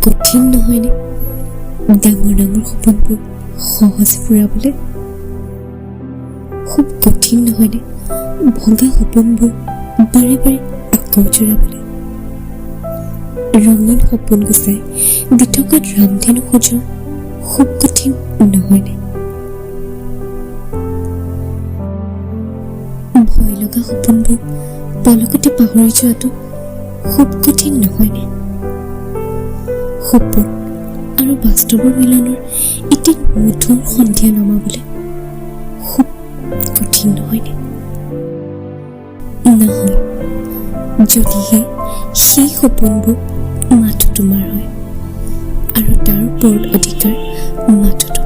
কঠিন নহয়নে ডাঙৰ ডাঙৰ সপোনবোৰ সহজে পূৰাবলৈ? খুব কঠিন নহয়নে ভগা সপোনবোৰ বাৰে বাৰে আকৌ জোৰাবলৈ? ৰঙীন সপোন গুচাই দিঠকত ৰামধেনু সজোৱা খুব কঠিন নহয়নে? ভয় লগা সপোনবোৰ পলকতে পাহৰি যোৱাটো খুব কঠিন নহয়নে? সপোন আৰু বাস্তৱৰ মিলনৰ এটি মধুৰ সন্ধিয়া নমাবলৈ খুব কঠিন নহয়নে? নহয়, যদিহে সেই সপোনবোৰ মাথো তোমাৰ হয় আৰু তাৰ ওপৰত অধিকাৰ মাথো তোমাৰ।